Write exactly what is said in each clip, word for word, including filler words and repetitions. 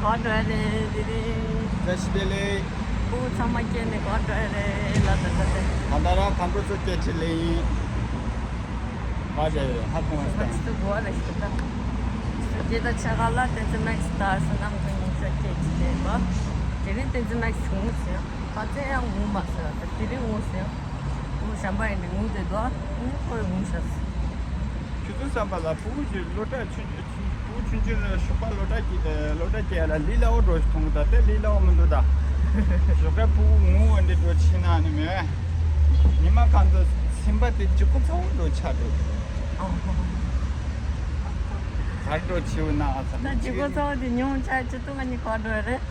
ག་འགྲོ་ཡ་རེད་དེ་རིང་། བཀྲ་ཤིས་བདེ་ལེགས། ཕྲུ་གུ་ཚང་མ་སྐྱེས་ནས་ག་འགྲོ་ཡ་རེད་ལ་ད་ད་ད། ད་ལྟ་ར་དང་པོ་ཚོ་སྐད་ཆ་ལེན་ཡིན། བཀྲ་ཤིས་ཧ་གོ་མ་སོང་། ཚོ་གོ་བ་རེ་ཞིག་ད། སྐྱེས་ད་ཆ་ག་ལ་བསྟན་འཛིན་མེག་སི་ལྟར་སོ་ནམ་དུ་ཉིན་ཆ་སྐད་ཅིག་ལེན་པ། དེ་རིང་བསྟན་འཛིན་མེག་སི་ངུ་ཟེར། ཁ་ཚེ་ཡང་ངུ་མ་ཟེར་ད་དེ་རིང་ངུ་ཟེར། ཕྲུ་གུ་གཞན་པ་ཡིན་ནས་ངུ་བསྡད་འདུག་ཨ་ནི་ཁོས་ངུ་ཤག་ཁྱོད་ཚོའི་བསམ་པ་ལ་ཕྲུ་གུ་ཞིག་སློབ་གྲྭ་ཆུང་ཆུང་ཕྲུ་གུ་ཆུང་ཆུང་ལ་ཞོགས་པ་སློབ་གྲྭ་སྐྱེལ་སློབ་གྲྭ་སྐྱེལ་ཡ་ལ་ལས་སླ་བོ་འགྲོ་ཞིག་མཐོང་གི་ད་དེ་ལས་སླ་བོ་མི་འདུག་ད། ཞོགས་ཀས་ཕྲུ་གུ་ངུ་འོ་འདྲ་འགྲོ་ཕྱིན་ན་ནི་མེད། ཉི་མ་གང་དུ་སེམས་པ་དེ་ལྗིད་ཁོག་ཚ་བོ་འགྲོ་ཆགས་འགྲོ། གར་འགྲོ་ཆེ་བོ་ན་ཨ་ཚ་ད་ལྗིད་ཁོག་ཚ་བོ་དེ་ཉུང་ཆགས་ཅི་ཐུང་ང་གཉིས་གར་འགྲོ་རེད།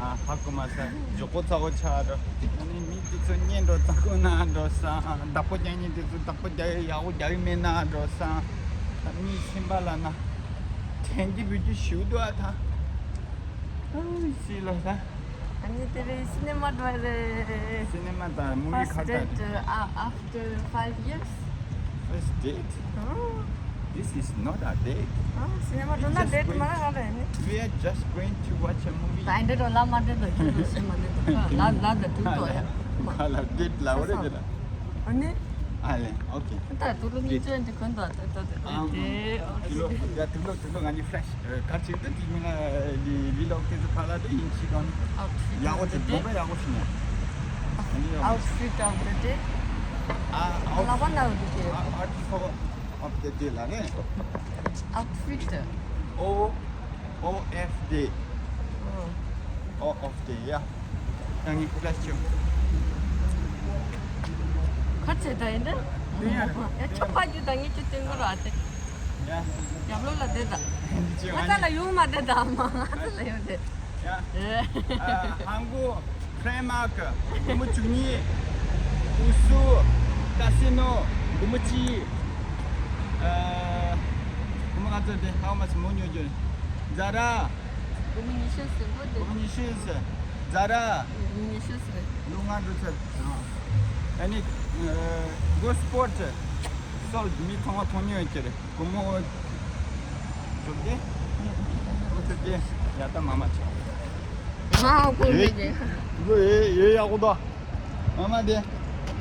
ཨ་ཧ་གོ་མ་ས་ལྗིད་ཁོག་ཚ་བོ་ཆགས་འགྲོ། ཨ་ནི་མི་དེ་ཚོ་གཉེན་འགྲོ་ཙག་ཁུ་ན་འགྲོ་ས། བདག་པོ་རྒྱག་མཁན་དེ་ཚོ་བདག་པོ་རྒྱག་ཡག་པོ་རྒྱག་ཡི་མེད་ན་འགྲོ་ས། མི་སེམས་པ་ལ་ན། དྲན་གྱི་བུ་རྒྱུ་ཞུ་འདུག་ཨ་ཐང་། ཨོ་ཤི་ལོ་ད། ཨ་ནི་དེ་རིང་སི་ནེ་མ་འགྲོ་རེད། སི་ནེ་མ་དང་མུ་བི་First ཁ་བྲལ་date, རེད། uh, after five years. First date? Huh? This is not a date. ཨ་སི་ནེ་མ་འགྲོ་ན་ཌེ་ཊི་མ་རག་རེད་ནི། We are just going to watch a movie. ད་འདི་འགྲོ་ལ་མ་འདྲེ་འདུག་ཁྱོད་ཚོ་སི་མ་འདྲེ་འདུག་ལ་ལ་ད་དུས་ཐོག་ཡ། ཁ་ལ་ཌེ་ཊི་ལ་འོ་རེད་དེ་ལ། ཨ་ནི། ཨ་ལེ། ཨོ་ཁེ། ད་དུ་ལོ་གཉིས་ཅན་དེ་གོན་དོ་ད་ད་ད་ཨ་དེ། དུ་ལོ་ཡ་དུ་ལོ་དུ་ལོ་ང་ནི་ཕྲེཤ་ག་ཅིག་ཏུ་དེ་མིན་ན་ལི་ལོག་དེ་ཚོ་ཁ་ལ་དུ་ཡིན་ཅི་གང་ཡག་པོ་དེ་སྡོམ་པ་ཡག་པོ་ཞིག་ནས། Outfit of the day. ཨ་outfit of the day. ཨ་ཨ་ཨ་ཨ་ཨ་ཨ་outfit of the day ལ་ནི། Outfit. O O F D. ཨོ། ཨོ་ཨོ་དེ་ཡ། ད་ངས་ཁུ་ལ་ཅིའོ། ཁ་ཆེ་ད་ཡིན་ད། དེ་ཡ། ཡ་ཆོག་པ་རྒྱུ་ད་ངས་ཅི་སྟོན་གི་ར་དེ། ཡ། ཡབ་ལོ་ལ་བསྡད་ད། ཅི་ང་ང་ཚ་ལ་ཡོང་མ་བསྡད་ད་མ་ང་ཚ་ལ་ཡོང་བསྡད། ཡ། ཨེ། ཨ་ཧང་གོ། Primark སྒོར་མོ་བཅུ་གཉིས། ཨུ་སུ། Casino སྒོར་མོ་གཅིག། ཨ་སྒོར་མོ་ག་ཚོད་དེ་how much མོ་ཉོ་རྒྱུ། Zara སྒོར་མོ་ཉི་ཤུ་ཟེར་གོ་དེ། སྒོར་མོ་ཉི་ཤུ་ཟེར། Zara སྒོར་མོ་ཉི་ཤུ་ཟེར། ལོ་ལྔ་འགྲོ་ཚར། ཨ་ནི་ཨ་Go Sport Salt མི་ཚང་མ་མཐོང་མྱོང་ཡོད་ཀྱི་རེད། སྒོར་མོ་བཅོ་བརྒྱད། སྒོར་མོ་བཅོ་བརྒྱད། ཡ་ད་མ་མ་ཆགས། ང་ཧང་གོ་མི་དེ། ཡོད་ཡོད་ཡག་པོ་འདུག་མ་མ་དེ།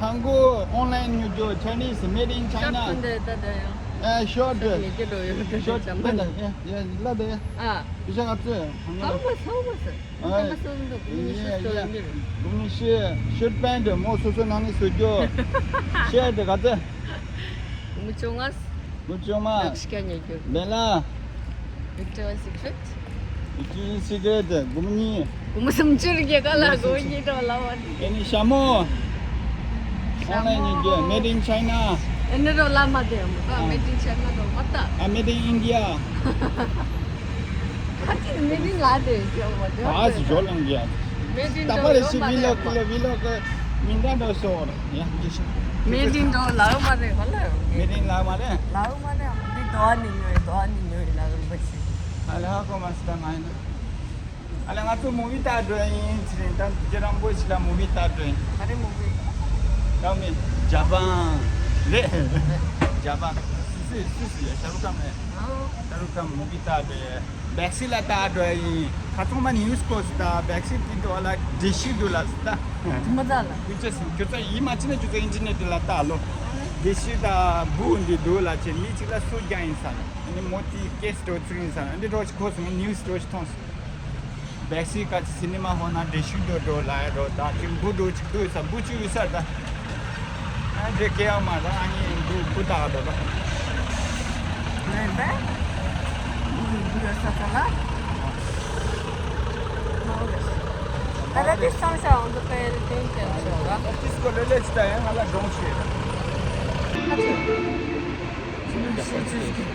ཧང་གོ་ཨོན་ལན་ཉོ་རྒྱུ། Chinese made in China. ཤོར་ཐོན་དེ་ད་ད་ཡང་། ཨ་ཤོར་ཊི། མི་དེ་ལོ་ཡོད་དེ་ཤོར་ཊི་ཇམ་པ་ད་ད་ཡ་ཡ་ལ་དེ། ཨ། བི་ཤ་ག་ཚོད། ཧང་གོ་ཧང་གོ་ཧང་གོ་ས། ཨ་ཧང་གོ་ས་འདུག་མི་ཤོར་ཊི་ཡ་ཡ། ཡོད་ནི་རེད། སྒོར་མོ་ཉི་ཤུ། ཤོར་ཊི་པེན་ཊི་མོ་སོ་སོ་ནང་ནས་བཟོ་རྒྱུ། ཤོར་ཊི་ག་ཚོད། སྒོར་མོ་བཅོ་ལྔ། སྒོར་མོ་བཅོ་ལྔ། ལག་ཤི་ཀ་ཉོ་རྒྱུ། ལེ་ལ། Victoria's Secret. Victoria's Secret སྒོར་མོ་གཉིས། སྒོར་མོ་སུམ་ཅུ་རེད་ཀྱི་ག་ལ་སྒོར་མོ་གཉིས་འགྲོ་ལ་བ་ནི། ཨེ་ནི་ཤ་མོ། ཤ་མོ། ཨོན་ལན་ཉོ་རྒྱུ། Made in China. ཨེ་ནི་རོ་ལ་མ་དེ་ཡང་མོ་ད་Made in China རོ་མ་ད། ཨ་Made in India. ཁ་ཅིག་མེད་དིན་ལ་དེ་ཡོད་མ་དེ། ཨ་སི་ཇོ་ལང་གི་ཡ། མེད་དིན་ད་པ་རེ་ཤི་བི་ལོག་གི་ལ་བི་ལོག་གི་མིང་ག་འདྲ་སོ་ར་ཡ་འདི་ཤི། མེད་དིན་དོ་ལ་མ་རེ་མ་ལ། མེད་དིན་ལ་མ་རེ། ལ་མ་རེ་འདི་དོ་ནི་ཉོས་དོ་ནི་ཉོས་ལ་རུ་བ་ཤི། ཨ་ལ་ཧ་གོ་མ་སི་ད་ང་ཡིན། ཨ་ལ་ང་ཚོ་མུ་བི་ལྟ་འགྲོ་ཡིན་ཚེ་རིང་ད་རྒྱ་རང་པོ་ཞིག་ལ་མུ་བི་ལྟ་འགྲོ་ཡིན། ག་རེ་མུ་བི། ད་མི་ཇ་པན་རེད། ཇ་པན་སུ་སུ་སུ་སུ་ཡ་ཤ་རུ་ཀ་མེ། ཤ་རུ་ཀ་མུ་བི་ལྟ་འགྲོ་ཡིན། བེག་སི་ལ་ལྟ་འགྲོ་ཡིན། ཁ་ཚང་མ་ནི་ཡུས་ཀོ་སི་ད་བེག་སི་དེ་འགྲོ་ལ་འགྲེལ་བཤད་འདུག་ལ་སི་ད། མ་ད་ལ། ཁྱོད་ཚོ་ཁྱོད་ཚོ་ཡིད་མ་ཆེས་ན་ཁྱོད་ཚོ་ཨིན་ཊར་ནེཊ་ལ་ལྟ་ལོ། འགྲེལ་བཤད་ད་བུ་འདི་འདུག་ལ་ཆེ་མི་གཅིག་ལ་སུ་རྒྱ་ཡིན་ས་ན་ཨ་ནི་མོ་དེ་ཀེ་སི་འགྲོ་ཚུགས་ཡིན་ས་ན་ཨ་འདི་འགྲོ་ཆེ་ཁོ་སོང་ནིའུ་སི་འགྲོ་ཆེ་མཐོང་སོང་། བེག་སི་ཀ་ཅི་སི་ནི་མ་ཧོ་ན་འགྲེལ་བཤད་འགྲོ་འགྲོ་ལ་ཡ་འགྲོ་ད་ཅིག་བུ་འགྲོ་ཆེ་འདུག་ས་བུ་ཆུ་ཡོད་ས་ད། ཨ་འདྲེ་ཀེ་ཡང་མ་ར་ཨ་ནི་འདུག་བུ་ད་འགྲོ་ད། ལེན་པས། འདུག་ཡོད་ས་ད་ལ། ད་ལྟ་དེ་སང་ཤ་འོང་དུ་ཀ་ཡ་ལ་ཏེན་ཀེན་ཤོག་ར། ཏིས་ཀོ་ལེ་ལེ་ཅི་ད་ཡང་ང་ལ་གྲོང་ཤེས། ཨ་ཅེ། ཤེས་ཅི་ཤེས།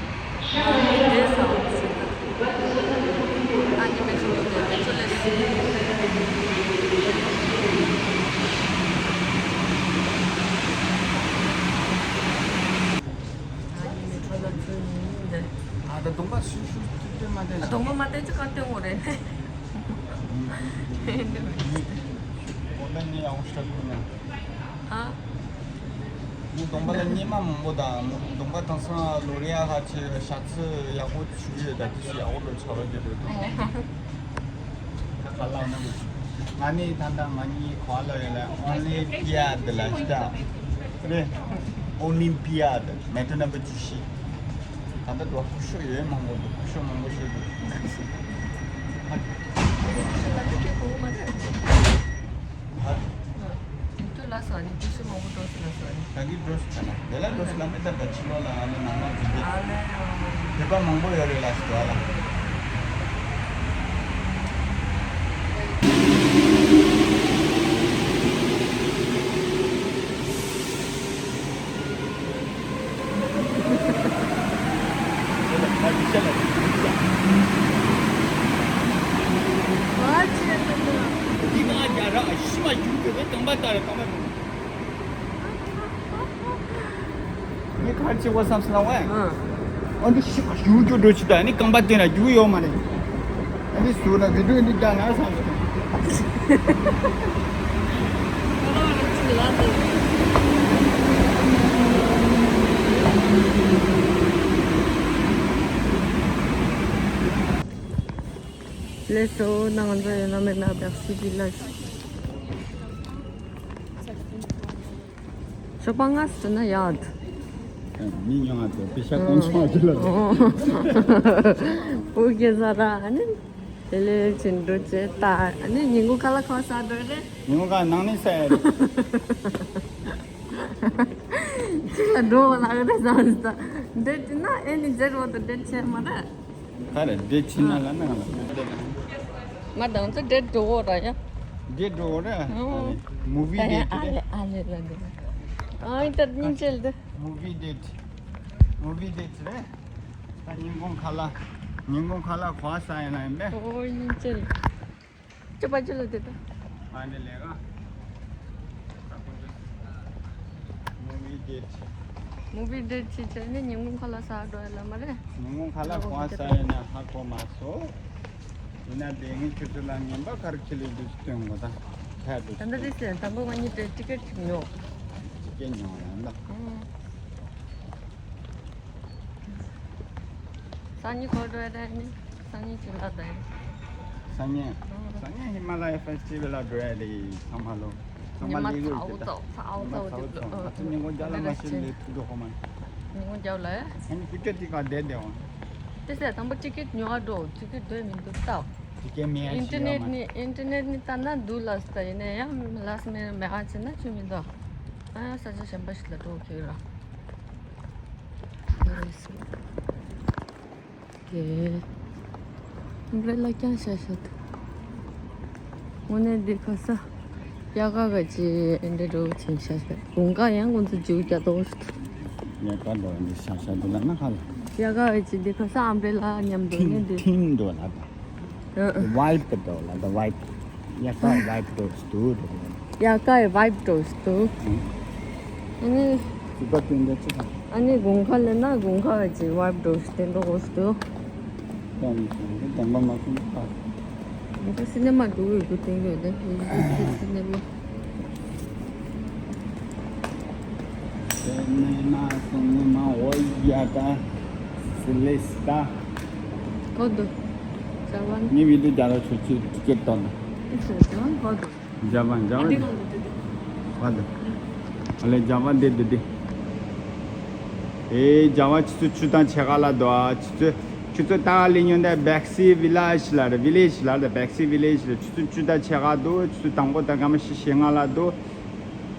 ཨ་ད་གདོང་པ་ཤུ་ཤུ་ཐུབ་ཐུབ་མ་བསྟན་ན། གདོང་པ་མ་བསྟན་ཅི་ག་བསྟན་འོ་རེད། གོ་ད་ནི་ཡང་ཤ་ཁུ་ན། ཨ། ངས་གདོང་པ་ལ་སྙེ་མ་མང་པོ་དང་གདོང་པ་དེང་སང་ལོ་རེ་ཡ་ཧ་ཆེ་ཤ་ཚི་ཡག་པོ་བྱུག་ཡོད་ད་དེ་ཤི་ཡག་པོ་ལོ་ཆ་བ་རྒྱུ་རེད་དོ། ང་ནི་ད་ལྟ་ང་གཉིས་ག་པར་ལ་ཡོད་ལ། ཨོ་ལིམ་པི་ཡ་ཌི་ལ་ཤི་ད། རེད། ཨོ་ལིམ་པི་ཡ་ཌི་མེ་ཊོ་ནམ་བར་བཅུ་བཞི། ད་ལྟ་འགྲོ་སྐུ་ཞབས་ཡོད་མང་པོ་འདུག་སྐུ་ཞབས་མང་པོ་ཞིག་འདུག་ཁྱོད་ལ་ལྟ་སྐྱོ་པོ་མ་རེད། ཁྱོད་ལ་སོགས་ནི་སྐུ་ཞབས་མང་པོ་འགྲོ་སོང་ལ་སོགས་ནི། ད་གི་འགྲོ་སོང་ད་ལ་དེ་ལ་འགྲོ་སོང་ལ་མེད་ད་ད་ཕྱི་ལོགས་ལ་ཨ་ནི་ནང་ལ་འཛུལ་འདོད། ཨ་ལེ། བོད་པ་མང་པོ་ཡོད་རེད་ལ་སོགས་ལ། ངས་ག་རེ་བྱེད་དགོས་བསམ་སོང་ན། ཨ་འདི་ཤི་ཁ་ཞུ་རྒྱུ་འགྲོ་ཆི་ད་ནི་རྐང་པ་བསྟན་ན་རྒྱུ་ཡོད་མ་རེད། ཨ་འདི་ཟུར་ན་བི་ཌིའོ་འདི་བརྒྱབ་ན་བསམ་སོང་། ལགས་སོ། ད་ང་ཚོ་ཡོད་ན་མེད་ན་བེག་སི་བི་ལ་ཞོགས་པ་སྔ་སུ་ན་ཡག་འདུག་མི་ཉུང་བ་དང་པེ་ཤ་གོང་ཆུང་བ་ཅིག་ལ། འོ་གེ་ཟ་ར་ཨ་ནི། དེ་ལས་ཕྱིན་འགྲོ་བྱེད་ད། ཨ་ནི་ཉིན་གུང་ཁ་ལག་ཁ་ཟ་འགྲོ་རེད། ཉིན་གུང་ཁ་ནང་ནས་ཟ་ཡ་རེད། གཅིག་ལ་འགྲོ་ལ་རེད་ཟ་ཟ། འདྲེ་དེ་ན་ཨེ་ནི་འཇེར་བོ་དང་འདྲེ་ཆེ་མ་རེད། ག་རེ་འདྲེ་ཕྱི་ན་ལ་ན་ལ། ང་དང་ཚོ་འདྲེ་འགྲོ་འོ་ར་ཡ། འདྲེ་འགྲོ་འོ་ར། ཨ་ནི་མུ་བི་ད་ཡ་ཌེ་ཊི་ཨ་རེད། ལེ་ཨ་ལེ་ལ་འདི། ཨ་ཡི་ད་སྙིང་རྗེ་ལ་འདི། མུ་བི་ཌེ་ཊི། མུ་བི་ཌེ་ཊི་རེད། ད་ཉིན་གུང་ཁ་ལག་ཉིན་གུང་ཁ་ལག་ག་པར་ཟ་ཡིན་ན་ཡིན་པས། ཨོ་སྙིང་རྗེ་ལ། ཅི་པ་ཅི་ལ་དེ་ད། ཨ་ནི་ལས་ཀ་མུ་བི་ཌེ་ཊི། མུ་བི་ཌེ་ཊི་བྱས་བྱས་ནས་ཉིན་གུང་ཁ་ལག་ཟ་འགྲོ་ཡ་ལ་མ་རེད། ཉིན་གུང་ཁ་ལག་ག་པར་ཟ་ཡིན་ན་ཧ་གོ་མ་སོང་། ཡིན་ན་དེ་ངས་ཁྱོད་ཚོ་ལ་ངན་པ་ག་རེ་ཁྱེར་ལས་འདུག་སྟོན་དགོས་ད། ཁ་འདུག་ད་ལྟ་དེ་ཟེར་དང་པོ་ང་གཉིས་ཏྲེ་ཊི་ཀེ་ཊི་ཉོ། ཊི་ཀེ་ཊི་ཉོ་ཡང་ད། ཨང་། སང་ཉིན་ག་པར་འགྲོ་ཡ་ད་ཡིན། སང་ཉིན་ཅི་ལ་ད་ཡིན། སང་ཉིན། ཨང་། སང་ཉིན་ཧི་མ་ལ་ཡ་ཕེ་སི་ཊི་བལ་ལ་འགྲོ་ཡ་རེད་ཚང་མ་ལོ། ཚང་མ་ཉི་མ་ལས་རོགས་ཚ་བོ་ཀྱི་ད། ཚ་བོ་ཚ་བོ་ཉི་མ་ཚ་བོ་ཚ་བོ། ང་ཚོ་ཉིན་གུང་རྒྱབ་ལ་མ་ཤེས་ལས་ཐུག་འགྲོ་ཁོ་མ། ཉིན་གུང་རྒྱབ་ལ། ཨ་ནི་སྐུ་སྐྱ་དེ་ག་བསྡད་བསྡད་འོང་། དེ་ཟེར་དང་པོ་ཊི་ཀེ་ཊི་ཉོ་བ་འགྲོ། ཊི་ཀེ་ཊི་འདོད་མི་འདུག་ད། ཊི་ཀེ་ཊི་མེད་ཡ་ཨིན་ཊར་ནེ་ཊི་ནི་ཨིན་ཊར་ནེ་ཊི་ནི་ལྟ་ན་འདུག་ལ་ཟེར་ཡིན་ན་ཡང་ལ་སི་མེ་མེད་ཨ་ཅེ་ན་ཆུ་མི་འདུག་ཨ་ས་ཆ་གཞན་པ་ཞིག་ལ་འགྲོ་ཁྱེད་ར། དེ་རེད་ཟེར། དེ་རེད་ལ་ཀྱང་ཤ་ཤ་དུ། དངོས་གནས་འདི་ཁ་ས་དབྱར་ཁ་ག་ཅི་འདྲ་འགྲོ་ཆེན་ཤ་ཤ་དགུན་ཁ་ཡང་ཁོང་ཚོ་འཇུ་རྒྱ་ཏོག་ཤ་དུ། དབྱར་ཁ་འགྲོ་འདི་ཤ་ཤ་དུ་ལ་ན་ཁ་ལ། དབྱར་ཁ་ག་ཅི་འདི་ཁ་ས་ཨམ་བྷེ་ལ་མཉམ་དུ་ནི་འདི། ཐིང་འགྲོ་ལ་ད། ཨ་ཨ། ཝའིབ་འགྲོ་ལ་ད་ཝའིབ། དབྱར་ཁ་ཝའིབ་འགྲོ་ཤ་དུ་འགྲོ་ལ། དབྱར་ཁ་ཝའིབ་འགྲོ་ཤ་དུ། ཨ་ནི། སི་པ་ཏིན་འདི་ཅི་དང་། ཨ་ནི་དགུན་ཁ་ལས་ན་དགུན་ཁ་ག་ཅི་ཝའིབ་འགྲོ་ཤ་དུ་འགྲོ་ཤ་དུ། ཡང་མི་ཤེས་ནི་དང་པ་མ་ཁུངས་ཁ། ང་ཚོ་སི་ནེ་མ་འགྲོ་འོས་དགོས་བསྟན་གྱི་ཡོད་དེ། སི་ནེ་མ། སི་ནེ་མ་སི་ནེ་མ་འོ་ཡ་ད། སི་ལེ་སི་ད། གོ་དོ། ཇ་ཝན། ངའི་བི་ཌིའོ་རྒྱག་རོགས་བྱོས། ཁྱོད་ཊི་ཀེ་ཊི་ཏོན་ན། ཨི་སི་ཇ་ཝན་གོ་དོ། ཇ་ཝན་ཇ་ཝན། ཨ་དེ་གང་དུ་དེ་དེ། ཝ་དེ། ཨ་ལེ་ཇ་ཝན་དེ་དེ་དེ། ཨེ་ཇ་ཝན་ཆུ་ཚོད་ཆུ་དང་ཕྱེད་ཀ་ལ་འདུག་ཨ། ཆུ་ཚོད་ཆུ་ཚོད་ཏག་ལི་ཉོན་དེ་བེག་སི་བི་ལེ་ཇི་ལ་རེད། བི་ལེ་ཇི་ལ་རེད། བེག་སི་བི་ལེ་ཇི་ལ་ཆུ་ཚོད་བཅུ་དང་ཕྱེད་ཀ་འདུག་ཆུ་ཚོད་དང་པོ་དང་སྐར་མ་བཞི་ཞེ་ལྔ་ལ་འདུག་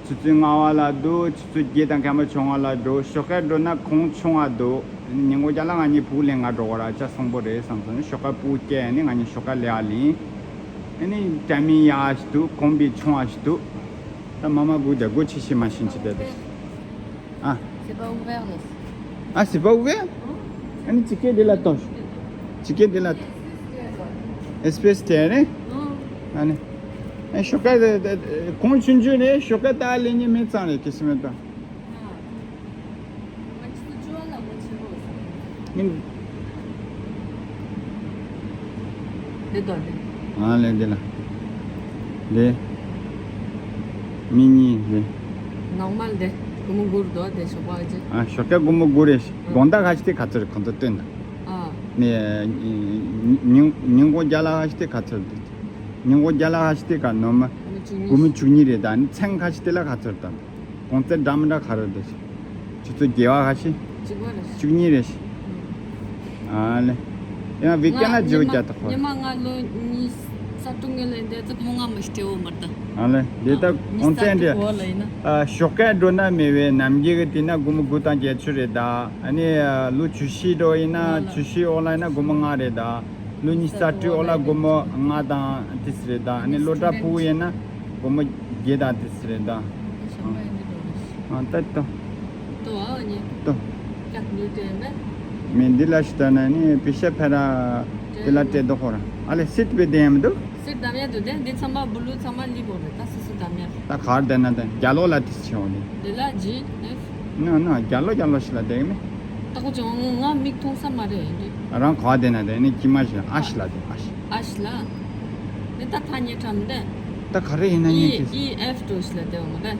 ཆུ་ཚོད་ལྔ་པ་ལ་འདུག་ཆུ་ཚོད་བརྒྱད་དང་སྐར་མ་བཅོ་ལྔ་ལ་འགྲོ། ཞོགས་ཀས་འགྲོ་ན་གོང་ཆུང་བ་འདུག་ཉིན་གུང་རྒྱབ་ལ་ང་གཉིས་བུ་ལེན་ག་འགྲོ་གོ་ར་ཅ་སོང་པོ་རེད་བསམ་སོང་། ཞོགས་ཀས་བུ་སྐྱེལ་ནི་ང་གཉིས་ཞོགས་ཀས་ལས་ཨ་ལིན། ཨ་ནི་ཏྲ་མིན་ཡག་ཞིག་འདུག་གོང་བི་ཆུང་བ་ཞིག་འདུག་ད་མ་མ་བུ་དེ་སྒོ་ཕྱི་ཤི་མ་ཤིན་ཅི་དེ་དེ། ཨ། C'est pas ouvert là. Ah, c'est pas ouvert? ཨ་ནི་ཅི་སྐད་དེ་ལ་ཏོ། ཅི་སྐད་དེ་ལ་ཏོ། Espèce terrain? ཨ་ནི། ཨ་ཞོགས་ཀས་དེ་དེ་གོང་ཆུང་ཆུང་རེད། ཞོགས་ཀས་ད་ལེན་ཉི་མེད་ཙང་རེད་ཁེ་སི་མེད་ད། ཨིན། དེ་དོ་དེ། ཨ་ལེ་དེ་ལ། དེ། མི་གཉིས་རེད། ནོར་མལ་དེ། སྒོར་མོ་དགུ་རེད་དོ་དེ་ཞོགས་པ་ཅི། ཨ་ཞོགས་ཀས་སྒོར་མོ་དགུ་རེད། དགོང་དག་ཁ་ཤས་དེ་ག་ཚོད་རེད་ཁོང་ཚོ་སྟོན་ད། ཨ། ནས་ཉིན་ཉིན་གུང་རྒྱབ་ལ་ཁ་ཤས་དེ་ག་ཚོད་རེད། ཉིན་གུང་རྒྱ་ལ་ཁ་ཤས་དེ་ག་ནོ་མ་སྒོར་མོ་བཅུ་གཉིས་རེད་ད། ནི་མཚན་ཁ་ཤས་དེ་ལ་ག་ཚོད་དང་གོང་ཚད་འདྲ་མི་འདྲ་ག་ཚོད་དང་། ཆུ་ཚོད་བརྒྱད་པ་ཁ་ཤས་བཅུ་གཉིས་རེད་ཤི། ཨ་ལེ། ཡང་བི་ཀན་ལ་ཇོ་རྒྱ་ད་ཁོ། ཉི་མ་ང་ལོ་གཉིས་ས་ཏུང་ངེ་ལ་འདས་ཚོད་མོ་ང་མ་ཤི་ཏེ་འོ་མར་ད། ཨ་ལེ་དེ་ད་གོང་ཚད་འདྲ། ཞོགས་ཀས་འགྲོ་ན་མེད་པའི་ནམ་རྒྱུན་གྱི་དེ་ན་སྒོར་མོ་དགུ་དང་བརྒྱད་ཅུ་རེད་ད། ཨ་ནི་ལོ་བཅུ་བཞི་འགྲོ་ཡིན་ན་བཅུ་བཞི་འོག་ལ་ཡིན་ན་སྒོར་མོ་ལྔ་རེད་ད། ལོ་ཉི་ཤུ་རྩ་དྲུག་འོག་ལ་སྒོར་མོ་ལྔ་དང་དེ་ཙམ་རེད་ད། ཨ་ནི་སློབ་གྲྭ་ཕྲུ་གུ་ཡིན་ན་སྒོར་མོ་བརྒྱད་དང་དེ་ཙམ་རེད་ད། ཨ་ཏོ་ཏོ། ཏོ་ཨ་ནི། ཏོ། ཀྱག་ནུས་དྲན་མེད། མེ་འདི་ལ་ཤི་ད་ན་ནི་པི་ཤ་ཕེ་ར་དེ་ལ་སྤྲད་དོ་ཁོ་ར། ཨ་ལེ་སིད་པའི་དེ་ཡང་མི་འདུག་སིད་དམ་ཡ་དུ་དེ་འདི་ཚང་མ་བུ་ལུ་ཚང་མ་ལི་བོ་རེད་ད། སི་སི་དམ་ཡ། ད་གར་དེ་ན་དེ་རྒྱ་ལོ་ལ་དེ་ཆེ་བ་ནི། འདི་ལ་ཇི་ཨེཕ། ན་ན་རྒྱ་ལོ་རྒྱ་ལོ་ཤི་ལ་དེ་མི། ད་ཁོ་ཅང་ང་མིག་མཐོང་ས་མ་རེད་འདི། རང་ག་དེ་ན་དེ་ནི་ཀྱི་མ་ཤི་ཨ་ཤི་ལ་དེ་ཨ་ཤི། ཨ་ཤི་ལ། འདི་ད་ཐ་སྙད་ཁྲམ་དེ། ད་ག་རེ་ཡིན་ན་ཨི་ངས་ཀྱི། ཨི་ཨེཕ་འགྲོ་ཤི་ལ་དེ་བ་མ་རེད།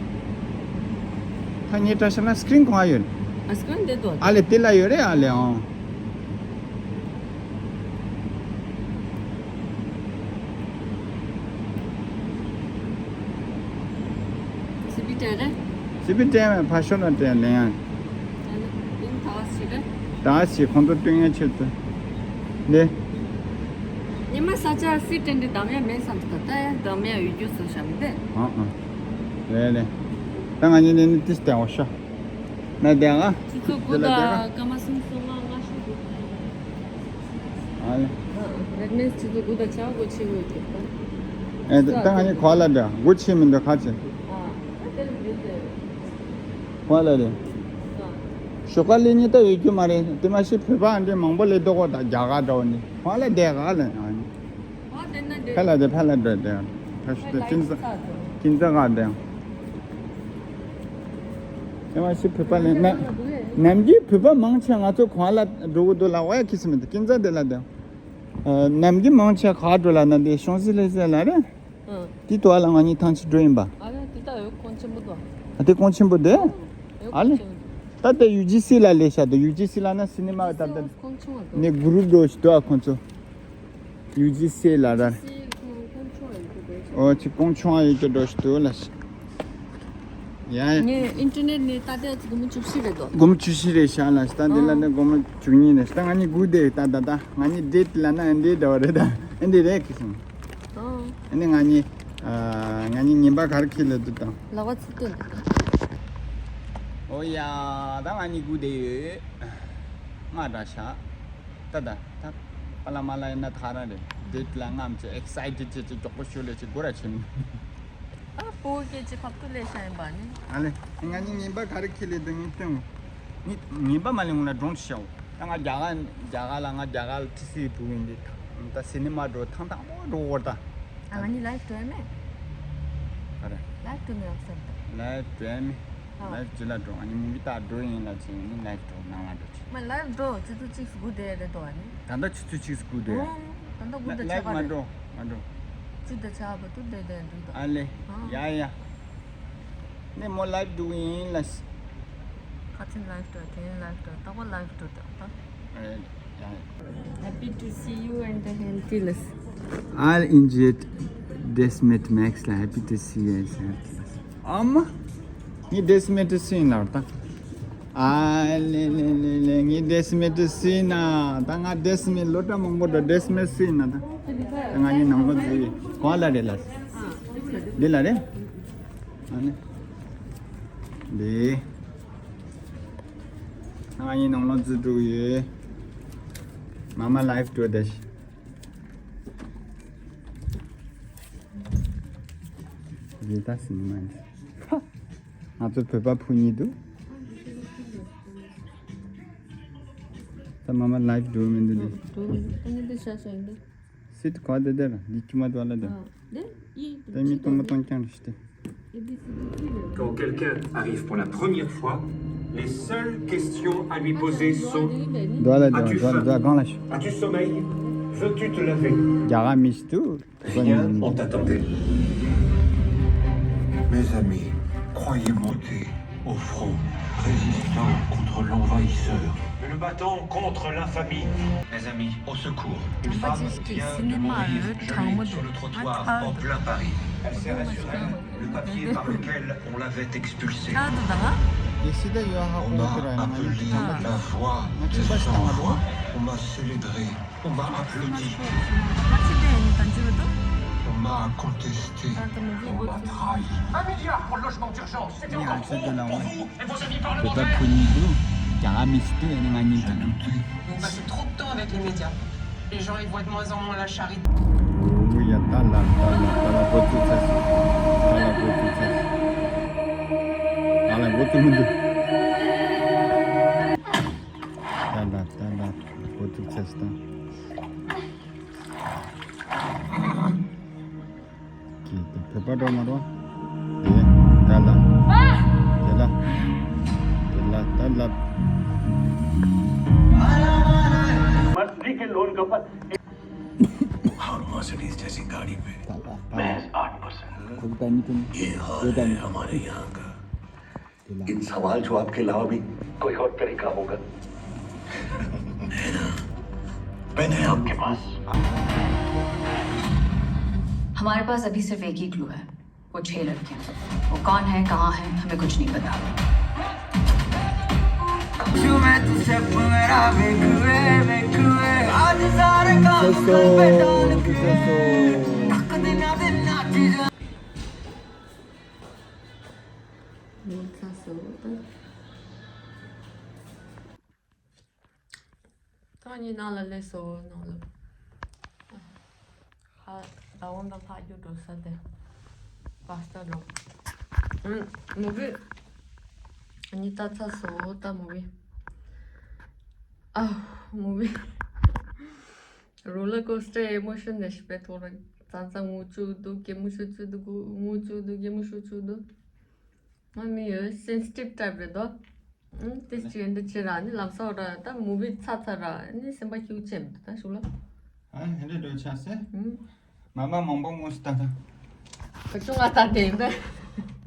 ཐ་སྙད་ཁྲམ་ཤི་ལ་སི་ཀྲིན་གང་ཡོད། ཨ་སི་ཀྲིན་དེ་དོ། ཨ་ལེ་དེ་ལ་ཡོད་རེད་ཨ་ལེ་ཨང་། སི་པི་ཏྲ་རེད། སི་པི་ཏྲ་མེད་ཕ་ཤོ་ན་ཏྲ་ལེན་ཡང་། ཨ་ནི་ཡིན་ད་སི་རེད། ད་སི་ཁོང་ཚོ་སྟོན་ཡ་ཆེད་དུ། ནི། ཉི་མ་ས་ཆ་སི་ཏྲ་འདི་དམ་ཡ་མེད་བསམ་ད་ད་ཡ་དམ་ཡ་ཡོད་རྒྱུ་སོ་ཤ་མི་དེ། ཨ་ཨ། རེད་རེད། ད་ང་གཉིས་ནི་ནི་ཏིས་ཏེ་འོ་ཤ། ན་དེ་ཨ། ཆུ་ཚོད་དགུ་དང་སྐར་མ་གསུམ་སོ་ལྔ་ལྔ་ཤོ་དགུ། ཨ་ལེ། རེད་མེད་ཆུ་ཚོད་དགུ་དང་ཆ་དགུ་ཆེ་བོ་ཡོད་ཀྱི་ད། ཨེ་ད་ད་ང་གཉིས་གོ་ལ་འདྲ་དགུ་ཆེ་མི་འདུག་ཁ་ཆེ། ཨ་ད་དེ་རེད་དེ། གོ་ལ་རེད། ཨ། ཞོགས་ཀ་ལས་གཉིས་ད་ཡོད་རྒྱུ་མ་རེད་དེ་མ་ཤེས་བོད་པ་འདྲེ་མང་པོ་ལས་ལྡོག་གོ་ད་རྒྱ་གར་འདྲ་བོ་ནི་གོ་ལ་བསྡད་ག་ལ་ཨ་ནི། ཨ་དེ་ན་འདྲེ། ཕ་ལ་དེ་ཕ་ལ་འདྲ་དེ་ཕ་ཤུ་དེ་ཀིན་ཙ་ཀིན་ཙ་ག་དེ། ཨེ་མ་ཤི་བོད་པ་ལས་ན། ནམ་རྒྱུན་བོད་པ་མང་ཆེ་ང་ཚོ་གོང་ལ་འགྲོ་གི་འདུག་ལ་འོ་ཡ་ཁི་སི་མི་འདུག་ཀིན་ཙ་དེ་ལ་དེ། ནམ་རྒྱུན་མང་ཆེ་ག་འགྲོ་ལ་ན་དེ་ཤོང་སི་ལེ་སི་ལ་རེད། དེ་ཏོ་ཨ་ལ་ང་གཉིས་ཐང་ཆད་འགྲོ་ཡིན་པ། ཨ་ལ་དེ་ད་ཡོད་ཁོང་ཆེན་པོ་དོ། ཨ་དེ་ཁོང་ཆེན་པོ་དེ། ཨ་ལེ། ད་ལྟ་ཡུ་ཇི་སི་ལ་ལས་ཤ་དོ་ཡུ་ཇི་སི་ལ་ན་སི་ནི་མ་ད་ལྟ་ནི་གུ་རུབ་འགྲོ་ཞིག་དོ་ཨ་ཁོང་ཚོ། ཡུ་ཇི་སི་ལ་ར། ཨོ་ཅི་ཀོང་ཆུང་ཨ་ཡོད་ཀྱི་འགྲོ་ཞིག་དོ་ལ་ཤི། ཡ་ཡ། ངས་ཨིན་ཊར་ནེཊ་ནས་ལྟ་དེ་སྒོར་མོ་བཅུ་བཞི་རེད་དོ། སྒོར་མོ་བཅུ་བཞི་རེད་ཤག་ལ་ཤི་ད་འདི་ལ་ནི་སྒོར་མོ་བཅུ་གཉིས་རེད་ཤག་ད་ང་གཉིས་སྒུག་བསྡད་ད་ད་ད་ང་གཉིས་ཌེ་ཊི་ལ་ན་ཨ་འདི་འདྲ་བ་རེད་ད་ཨ་འདི་རེད་ཁི་སོང་། ཨ་ནི་ང་གཉིས་ཨ་ང་གཉིས་ཉིན་པ་ག་རེ་ཁྱེར་ལ་འདུག་དང་། ལག་པ་ཚིག་སྟོན་འདུག་དང་། ཨོ་ཡ་ད་ང་གཉིས་སྒུག་བསྡད་ཡོད། ང་འདྲ་ཤག་ད་ད་ད་པ་ལ་མ་ལ་ཡིན་ན་ཐག་རང་རེད། ཌེ་ཊི་ལ་རྔམ་བྱས་ཨེག་སའི་ཊེཌ་བྱས་བྱས་མགྱོགས་པོ་ཤོག་ལས་བྱས་སྒོ་ར་ཕྱིན། ཨ་ཕོ་སྐད་ཅིག་ཕབ་ཏུ་ལས་ཤ་ཡིན་པ་ནི། ཨ་ལེ། ང་གཉིས་ཉིན་པ་ག་རེ་ཁྱེར་ལས་འདུག་ངས་སྟོན། ངས་ཉིན་པ་མ་ལས་ངུ་ལ་སྒྲུང་ཅིག་བཤད་འོ། ད་ང་རྒྱ་གར་རྒྱ་གར་ལ་ང་རྒྱ་གར་ལ་ཏི་སི་བུ་ཡིན་འདི་ད་སི་ནི་མ་འགྲོ་ཐང་ཐང་པོ་འགྲོ་བར་ད། ཨ་ང་གཉིས་ལའིབ་འགྲོ་ཡ་མེད། ག་རེ། ལའིབ་འགྲོ་མེད་ཨོ་སར་ད། ལའིབ་འགྲོ་ཡ་མེད། ཨ། ལའིབ་ཅི་ལ་འགྲོ་ང་གཉིས་མུ་བི་ད་འགྲོ་ཡིན་ལ་ཅི་ཡིན་ནི་ལའིབ་འགྲོ་ནང་ལ་འགྲོ་ཅི། མ་ལའིབ་འགྲོ་ཆུ་ཚོད་གཅིག་སྒུག་བསྡད་རེད་དོ་ཨ་ནི། ད་ལྟ་ཆུ་ཚོད་གཅིག་སྒུག་བསྡད། ཨོ། ད་ལྟ་སྒུག་བསྡད་ཆ་ག་རེད། ལའིབ་མ་འགྲོ་མ་འགྲོ། ཅི་བསྡད་ཆ་བ་ཏུ་བསྡད་བསྡད་འདུག་དོ། ཨ་ལེ། ཨ། ཡ་ཡ། ནི་མོ་ལའིབ་འགྲོ་ཡིན་ལ། ཁ་ཆེན་ལའིབ་འགྲོ་དེ་ཡིན་ལའིབ་འགྲོ་ད་པ་ལའིབ་འགྲོ་དོ་ད། ཨ་ཡ་ཡ། Happy to see you and the healthy ལ། I'll enjoy this meet max ལ། Happy to see you and healthy ལ། ཨ་མ། ངའི་ཌེ་སི་མེ་ཊི་སུ་ཡིན་ལབ་ད། ཨ་ལེ་ལེ་ལེ་ལེ་ངའི་ཌེ་སི་མེ་ཊི་སུ་ཡིན་ན། ད་ང་ཌེ་སི་མེ་ཊི་ལོ་གྲངས་མང་པོ་འགྲོ་ཌེ་སི་མེ་ཊི་སུ་ཡིན་ན་ད། ད་ང་གཉིས་ནང་ལོ་འཛུལ་ཡི་གོ་ལ་རེད་ལ། འདི་ལ་རེད། ཨ་ནི། འདི། ད་ང་གཉིས་ནང་ལོ་འཛུལ་འགྲོ་ཡོད། མ་མ་ལའིབ་འགྲོ་ད་ཤི། འདི་ད་སི་ནི་མ་ཡིན། ཧ། ང་ཚོ་བོད་པ་ཕུ་གཉིས་འདུག་ད་མ་མ་ལའིབ་འགྲོ་མི་འདུག་འདི། འགྲོ་མི་འདུག་ཨ་ནི་འདི་ཤ་ཤ་ཡིན་འདི། སི་ཊི་ག་དེ་དེ་ར་འདི་ཁྱི་མ་དོ་ལ་དེ། ཨ། འདི་ཡི་དེ་མི་གཏོང་མ་གཏོང་རྐྱང་རེད་ཤི་སྟེ། Quand quelqu'un arrive pour la première fois, les seules questions à lui poser sont: As-tu faim ? As-tu sommeil ? Veux-tu te laver ? རྒྱ་གར་མི་ཞིག་འདུག Rien, on t'attendait. Mes amis, croyez monter au front, résistant contre l'envahisseur. Nous battons contre l'infamie. Mes amis, au secours. Une femme vient de mourir gelée sur le trottoir en plein Paris. Elle serre sur elle le papier par lequel on l'avait expulsée. On m'a appelé la voix des sans-voix. On m'a célébré. On m'a applaudi. On m'a contesté. On m'a trahi. Un milliard pour le logement d'urgence. C'était encore trop pour vous et vos amis parlementaires. J'ai douté. Vous passez trop de temps avec les médias. Les gens y voient de moins en moins la charité. ཀྱི་དེ་བོད་པ་འགྲོ་མ་འགྲོ། དེ་ད་ལ། དེ་ལ། དེ་ལ་ད་ལ། हर मर्सिडीज जैसी गाड़ी पे ད་ལ། महज आठ परसेंट। ཁུག་ད་ཉི་ཁུམ། ये हाल है हमारे यहाँ का। इन सवाल जवाब के अलावा भी कोई और तरीका होगा। पेन है आपके पास? हमारे पास अभी सिर्फ एक ही क्लू है। वो छह लड़कियां। वो कौन है, कहाँ है, हमें कुछ नहीं पता। ད་ངས་ནང་ལ་སླེབས་སོང་། ནང་ལ། ཧ། ད་འོང་དང་ཕ་རྒྱུ་འགྲོ་ས་དེ། པ་སི་ཏ་འགྲོ། ཨུམ། མུ་བི། ངས་ལྟ་ཚར་སོང་ད་མུ་བི། ཨ། མུ་བི། རོ་ལར་ཀོ་སི་ཊར་ཨི་མོ་ཤན་ནས་ཤི་པའི་ཐོག་ལ་ཙང་ཙང་ངུ་བཅུག་འདུག་གད་མོ་ཤོར་བཅུག་འདུག་ངུ་བཅུག་འདུག་གད་མོ་ཤོར་བཅུག་འདུག་ང་མི་ཡོད་སེན་སི་ཊིབ་ཊའིབ་རེད་དོ། ཨུམ། དེ་ཅི་འདི་ཅི་ར་ནི་ལམ་སང་ར་ད་མུ་བི་ཚ་ཚ་ར་ནི་སེམས་པ་ཁྱུག་ཅན་ད་ཞུ་ལ། ཨ་ཧེ་འདྲ་འགྲོ་ཆ་སེ། ཨུམ། མ་མ་མང་པོ་ངོ་སུ་ལྟ་ད། ཁ་ཆུང་ང་ལྟ་དེ་ཡིན་པས།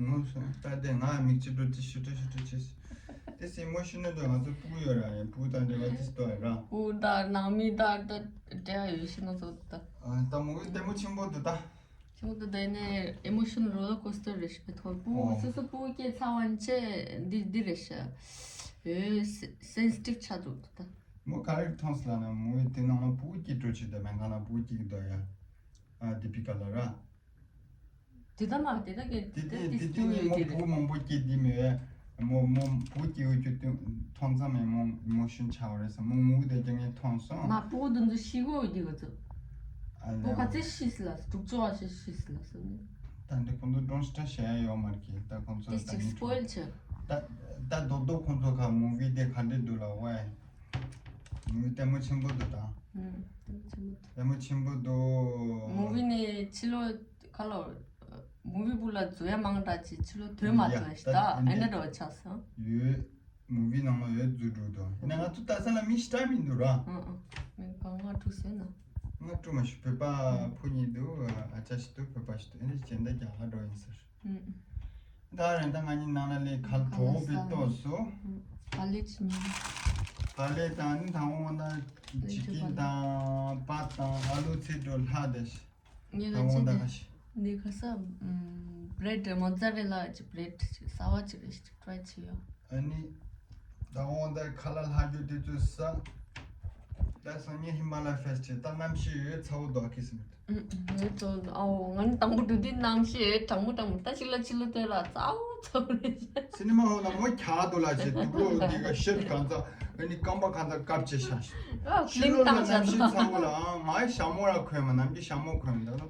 ངོ་སུ་ལྟ་དེ་ང་མིག་ཆུ་འགྲོ་ཅི་ཤུ་ཏྲ་ཤུ་ཏྲ་ཅི་སི། དེ་སེ་མོ་ཤི་ནི་འདོད་ང་ཚོ་ཕྲུ་གུ་ཡོད་ར་ཡིན་ཕྲུ་གུ་དང་འབྲེལ་བ་ཅི་སྟོ་ཡིན་ར། ཕྲུ་གུ་དང་ནང་མི་དང་ད་འབྲེལ་བ་ཡོད་ཤི་ན་ཚོ་ད། ཨ་ད་མུ་བི་ལྟད་མོ་ཆེན་པོ་འདུག་ད། ཁྱོད་ད་ལྟ་ནས་ཨི་མོ་ཤན་རོ་ལར་ཀོ་སི་ཊར་རེ་ཞིག་ཐོག་པུ་ཨོ། སོ་སོ་པུ་སྐྱེས་ཚ་བ་ཆེ་འདི་འདི་རེ་ཤ་ཨེ་སེན་སི་ཊིབ་ཆགས་འདུག་ད། མོ་ག་རེ་མཐོང་སོང་ལབ་ན་མོའི་དེ་ནང་ལ་པུ་སྐྱེས་འགྲོ་ཆེ་ད་མེད་ང་ལ་པུ་སྐྱེས་འདུག་ཡ། ཨ་དི་པི་ཀ་ལ་ར། དེ་ད་མ་དེ་ད་གི་དེ་དེ་དེ་དེ་དེ་ནི་མོ་པུ་མང་པོ་སྐྱེས་དི་མེད། མོ་མོ་བུ་སྐྱེ་འོས་ཀྱི་དུས་མཐོང་ཙམ་མེད་མོ་མོ་ཤུན་ཆགས་པ་རེད་ཟེར་མོ་ངུ་དེ་ཀྱང་ངས་མཐོང་སོང་། མ་པུ་དུ་འདི་ཤི་གོ་ཡོད་ཀྱི་གོ་ཚོད། ཨ་པུ་ག་ཚེ་ཤི་སི་ལ་དྲུག་ཅུ་བ་ཤི་ཤི་སི་ལ་སོང་ནི། ད་འདི་ཁོང་ཚོ་སྒྲོན་ཤ་བྱས་ཡ་ཡོད་མ་རེད་ཀྱི་ད་ཁོང་ཚོ་དེ་ད་ཅིག་ནི་སི་པོ་ཡལ་བྱས། ད་ད་རྡོག་རྡོག་ཁོང་ཚོ་ཁ་མུ་བི་དེ་ག་འདྲས་འདུག་ལ་ཝའི། མུ་བི་ལྟད་མོ་ཆེན་པོ་འདུག་ད། ཨུམ། ལྟད་མོ་ཆེན་པོ་འདུག་ལྟད་མོ་ཆེན་པོ་འདུག་མུ་བི་ནི་ཕྱི་ལོ་ཁ་ལོ། མུ་བི་བུ་ལ་འཛུལ་ཡ་མང་དྲགས་ཅིག་ཕྱི་ལོ་དོན་མ་ཡ་ཐོན་ཤི་ད་ད་ཨེ་ནི་འདྲ་བ་ཆགས་སོང་། ཡོད། མུ་བི་ནང་ལ་ཡོད་འཛུལ་འགྲོ་དོ་ཡིན་ན་ང་ཚོ་ལྟ་ས་ལ་མི་ཤི་ཏྲ་མི་འདུག་ར། ཨང་ཨང་། མི་གང་ང་དྲུག་ཟེར་ན། ང་དྲུག་མ་ཤི་བོད་པ་ཕོ་གཉིས་འདུག་ཨ་ཅག་ཤི་འདུག་བོད་པ་ཤི་འདུག་ཨེ་ནི་སྦྱིན་བདག་རྒྱ་ལ་འགྲོ་ཡིན་ཟེར། ཨང་ཨང་། ད་རེད་ད་ང་གཉིས་ནང་ལ་ལས་ཁ་གྲོ་བོ་པའི་ལྟོགས་སོ། ག་ལེ་ཅི་ཉོ། ག་ལེ་དང་ནི་དང་འོང་ན་ཅི་ཀིན་དང་པ་དང་ཨ་ལུ་ཚེ་འགྲོ་ལྷ་དེ། ངས་ད་འོང་ད་ག་ཤི། འདི་ཁ་ས་བྷི་རེད་མོ་ཛ་རེ་ལ་ཅི་བྷི་རེད་ཅི་གསར་བ་ཅི་རེད་ཅི་ཊ་རའི་བྱེད་ཡོད། ཨ་ནི། ད་འོང་ད་ཁ་ལ་ལྷ་རྒྱུ་དེ་ཚོ་ས། ད་སང་ཉིན་ཧི་མ་ལ་ཡ་ཕེ་སི་ཊི་ད་གནམ་གཤིས་ཡོད་ཚ་བོ་འདུག་ཁི་སི་མི་འདུག་ཨུ་ཨུ། ངའི་ཚོ་ཨའོ་ང་ནི་དང་པོ་འགྲོ་དུས་གནམ་གཤིས་གྲང་མོ་གྲང་མོ་ད་ཅིག་ལ་ཕྱི་ལོ་དེ་ལ་ཚ་བོ་ཚ་བོ་རེད། སི་ནི་མ་ཧོལ་ལ་མོ་ཁྱག་འདུག་ལ་ཞེས་དུག་ལོག་འདི་ག་ཤེད་གང་ཚ་ཨ་ནི་རྐང་པ་གང་ཚ་བཀབ་ཅེས་ཤ་ཤི། ཨ་ཕི་ལིང་ལོ་ལ་གནམ་གཤིས་ཚ་བོ་ལ་ཨང་ང་ཡི་ཞྭ་མོ་ར་གོན་མ་ནམ་གྱི་ཞྭ་མོ་གོན་མི་འདུག་ལ།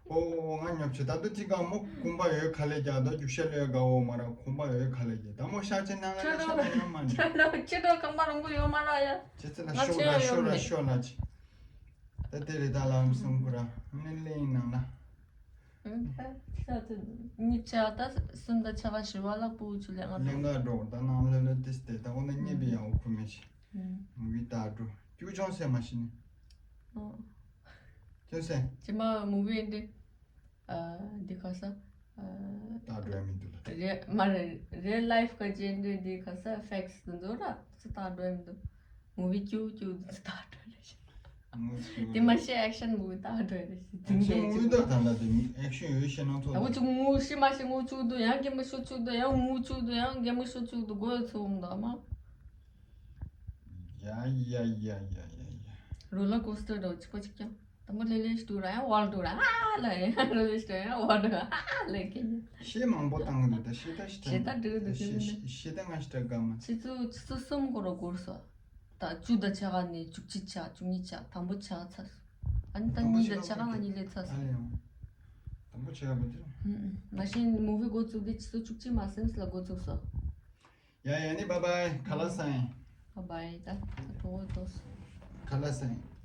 ཨོ་ང་ཉོབ་ཆེ་ད་དུ་ཅི་གང་མོ་ཁོང་པ་ཡོད་ཁ་ལེ་རྒྱག་ད་རྒྱུ་ཤ་ལོས་དགའ་འོ་མ་ར་ཁོང་པ་ཡོད་ཁ་ལེ་རྒྱག་ད་མོ་ཤ་ཆེ་ནང་ལ་ཤ་ད་ཡོད་མ་ནི། ཁྱོད་ལ་ཁྱོད་ལ་རྐང་པ་རིང་པོ་ཡོད་མ་ར་ཡ། ཅི་ཚེ་ལ་ང་ཤོ་ཆེ་ར་ཡོད་ཤོ་ར་མེད། ཤོ་ལ་ཅི། ད་དེ་རེད་ད་ལམ་སུམ་ཁུ་ར་ནི་ལེ་ཡིན་ནང་ན། ཨུ་ཧ། ཤ་ཚ་གཉིས་ཆ་ད་སུམ་ད་ཆ་བ་ཞི་བ་ལ་པུ་ཆུ་ལེ་ང་ལེ་ང་འགྲོ་ད་ནང་ལེ་ལེ་ཏིས་ཏེ་ད་འོ་ན་རྙེད་པའི་ཡང་འོ་ཁུ་མེ་ཤི། ཨུ་མུ་བི་ད་འགྲོ་ཀྱུ་ཅོང་སེ་མ་ཤི་ནི། ཨོ། ཅོང་སེ། ཅི་མ་མུ་བི་འདི། ཨ་འདི་ཁ་ས། ད་འགྲོ་ཡ་མི་འདུག་ལ། རེ་མ་རེད། རེལ་ལའིཕ་ག་ཅན་འདྲ་འདི་ག་ས་ཕེག་སི་དེ་ཚོ་ར་ཚོ་ད་འགྲོ་ཡ་མི་འདུག་མུ་བི་ཀྱུ་ཀྱུ་དེ་ཚོ་ད་འགྲོ་ཡ་རེད། དེ་མ་ཤེས་ཨེག་ཤན་མུ་བི་ད་འགྲོ་ཡ་རེད། དེ་ཨེག་ཤན་མུ་བི་ད་ད་ལ་དེ་ཨེག་ཤན་ཡོད་ཤེས་ན་ཚོ། ད་འུ་ཅུ་ངུ་ཤི་མ་ཤི་ངུ་ཆུག་འདུག་ཡང་གད་མོ་ཤོར་ཆུག་འདུག་ཡང་ངུ་ཆུག་འདུག་ཡང་གད་མོ་ཤོར་ཆུག་འདུག་དགོས་ཚོ་འོང་ད་མ། ཡ་ཡ་ཡ་ཡ་ཡ་ཡ། རོ་ལར་ཀོ་སི་ཊར་འདྲ་བོ་གཅིག་པ་གཅིག་རྐྱང་། དང་པོ་ལེ་ལེ་ཞིག་འདུག་ར་ཡང་བར་འདུག་ར་ཨ་ལ་ཡང་ལེ་ལེ་ཞིག་ཡང་བར་འདུག་ཨ་ལ་ཁེ། ཤེས་མང་པོ་བཏང་གི་འདུག་ད་ཤེས་ད་ཤེས་ད་ཤེས་ད་འགྲིག་གི་འདུག་ཤེས་ཤེས་ཤེས་ད་ང་ཤེས་ད་དགའ་མ། ཆུ་ཚོད་ཆུ་ཚོད་གསུམ་འགོར་རོ་འགོར་སོ། ད་བཅུ་ད་ཆ་ག་ནས་བཅུ་གཅིག་ཆ་བཅུ་གཉིས་ཆ་དང་པོ་ཆ་ག་ཚ་སོ། ཨ་ནི་ད་གཉིས་ད་ཆ་ག་ང་གཉིས་ལས་ཚ་སོ། ཨ་ལེ་ཡང་། དང་པོ་ཆ་ག་བུ་དེ། མ་གཞི་མུ་བི་འགོ་བཙུགས་དེ་ཆུ་ཚོད་བཅུ་གཅིག་མ་ཟིན་ལ་འགོ་བཙུགས་སོ། ཡ་ཡ་ནི་བཱའི་བཱའི་ཁ་ལག་ཟ་ཡིན། བཱའི་བཱའི་ད་གྲོགས་པོ་ཏོས། ཁ་ལག་ཟ་ཡིན།